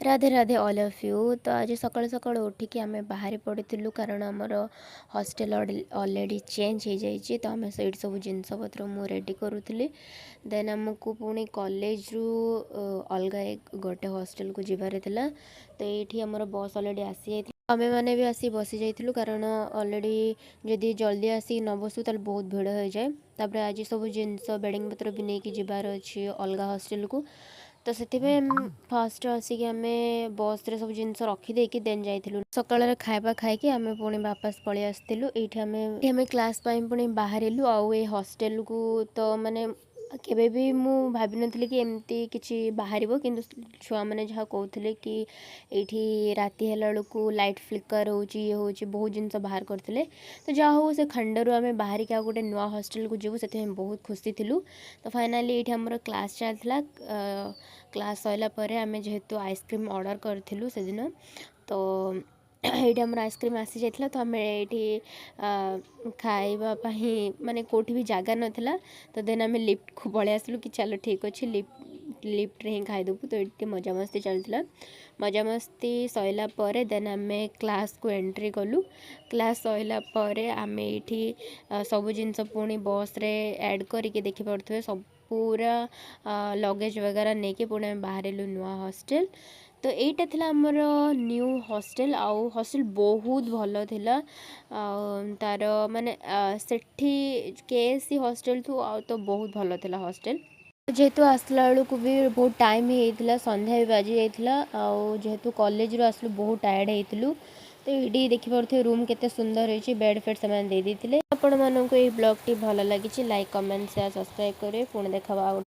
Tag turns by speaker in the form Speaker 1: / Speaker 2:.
Speaker 1: Radhe Radhe all of you. ତ ଆଜି ସକାଳୁ ସକାଳୁ ଉଠିକି ଆମେ ବାହାରି ପଡ଼ିଥିଲୁ, କାରଣ ଆମର ହଷ୍ଟେଲ ଅଲରେଡ଼ି ଚେଞ୍ଜ ହେଇଯାଇଛି। ତ ଆମେ ସେଇଠି ସବୁ ଜିନିଷପତ୍ର ମୁଁ ରେଡ଼ି କରୁଥିଲି। ଦେନ୍ ଆମକୁ ପୁଣି କଲେଜରୁ ଅଲଗା ଏକ ଗୋଟେ ହଷ୍ଟେଲକୁ ଯିବାର ଥିଲା। ତ ଏଇଠି ଆମର ବସ୍ ଅଲରେଡ଼ି ଆସିଯାଇଥିଲା। ଆମେମାନେ ବି ଆସି ବସି ଯାଇଥିଲୁ, କାରଣ ଅଲରେଡ଼ି ଯଦି ଜଲ୍ଦି ଆସିକି ନ ବସୁ, ତାହେଲେ ବହୁତ ଭିଡ଼ ହେଇଯାଏ। ତାପରେ ଆଜି ସବୁ ଜିନିଷ, ବେଡ଼ିଂ ପତ୍ର ବି ନେଇକି ଯିବାର ଅଛି ଅଲଗା ହଷ୍ଟେଲକୁ। ତ ସେଥିପାଇଁ ଫାଷ୍ଟ ଆସିକି ଆମେ ବସ୍ରେ ସବୁ ଜିନିଷ ରଖିଦେଇକି ଦେନ୍ ଯାଇଥିଲୁ। ସକାଳରେ ଖାଇବା ଖାଇକି ଆମେ ପୁଣି ବାପସ ପଳେଇ ଆସିଥିଲୁ। ଏଇଠି ଆମେ କ୍ଲାସ୍ ପାଇଁ ପୁଣି ବାହାରିଲୁ। ଆଉ ଏ ହଷ୍ଟେଲକୁ ତ ମାନେ କେବେ ବି ମୁଁ ଭାବିନଥିଲି କି ଏମିତି କିଛି ବାହାରିବ, କିନ୍ତୁ ଛୁଆମାନେ ଯାହା କହୁଥିଲେ କି ଏଇଠି ରାତି ହେଲା ବେଳକୁ ଲାଇଟ୍ ଫ୍ଲିକର୍ ହେଉଛି, ଇଏ ହେଉଛି, ବହୁତ ଜିନିଷ ବାହାର କରିଥିଲେ। ତ ଯାହା ହଉ, ସେ ଖଣ୍ଡରୁ ଆମେ ବାହାରିକି ଆଉ ଗୋଟେ ନୂଆ ହଷ୍ଟେଲକୁ ଯିବୁ, ସେଥିପାଇଁ ବହୁତ ଖୁସି ଥିଲୁ। ତ ଫାଇନାଲି ଏଇଠି ଆମର କ୍ଲାସ୍ ଚାଲିଥିଲା। କ୍ଲାସ୍ ସରିଲା ପରେ ଆମେ ଯେହେତୁ ଆଇସ୍କ୍ରିମ୍ ଅର୍ଡ଼ର କରିଥିଲୁ ସେଦିନ, ତ ଏଇଠି ଆମର ଆଇସ୍କ୍ରିମ୍ ଆସିଯାଇଥିଲା। ତ ଆମେ ଏଇଠି ଖାଇବା ପାଇଁ ମାନେ କେଉଁଠି ବି ଜାଗା ନଥିଲା। ତ ଦେନ୍ ଆମେ ଲିଫ୍ଟକୁ ପଳେଇ ଆସିଲୁ କି ଚାଲ, ଠିକ୍ ଅଛି, ଲିଫ୍ଟରେ ହିଁ ଖାଇଦେବୁ। ତ ଏଇଠି ମଜାମସ୍ତି ଚାଲିଥିଲା। ମଜାମସ୍ତି ସରିଲା ପରେ ଦେନ୍ ଆମେ କ୍ଲାସ୍କୁ ଏଣ୍ଟ୍ରି କଲୁ। କ୍ଲାସ୍ ସରିଲା ପରେ ଆମେ ଏଇଠି ସବୁ ଜିନିଷ ପୁଣି ବସ୍ରେ ଆଡ଼୍ କରିକି, ଦେଖିପାରୁଥିବେ, ସବୁ ପୁରା ଲଗେଜ୍ ବଗେରା ନେଇକି ପୁଣି ଆମେ ବାହାରିଲୁ ନୂଆ ହଷ୍ଟେଲ। ତ ଏଇଟା ଥିଲା ଆମର ନ୍ୟୁ ହଷ୍ଟେଲ। ଆଉ ହଷ୍ଟେଲ ବହୁତ ଭଲ ଥିଲା। ଆଉ ତାର ମାନେ ସେଠି କେଏସସି ହଷ୍ଟେଲଠୁ ଆଉ ତ ବହୁତ ଭଲ ଥିଲା ହଷ୍ଟେଲ। ଯେହେତୁ ଆସିଲା ବେଳକୁ ବି ବହୁତ ଟାଇମ୍ ହେଇଯାଇଥିଲା, ସନ୍ଧ୍ୟା ବି ବାଜି ଯାଇଥିଲା, ଆଉ ଯେହେତୁ କଲେଜରୁ ଆସିଲୁ, ବହୁତ ଟାୟାର୍ଡ଼ ହେଇଥିଲୁ। ତ ଏଇଠି ଦେଖିପାରୁଥିବେ, ରୁମ୍ କେତେ ସୁନ୍ଦର ହେଇଛି। ବେଡ଼୍ ଫେଡ଼୍ ସେମାନେ ଦେଇ ଦେଇଥିଲେ। ଆପଣମାନଙ୍କୁ ଏଇ ବ୍ଲଗ୍ଟି ଭଲ ଲାଗିଛି, ଲାଇକ୍, କମେଣ୍ଟ, ସେୟାର, ସବସ୍କ୍ରାଇବ୍ କରିବେ। ପୁଣି ଦେଖା ଆଉ।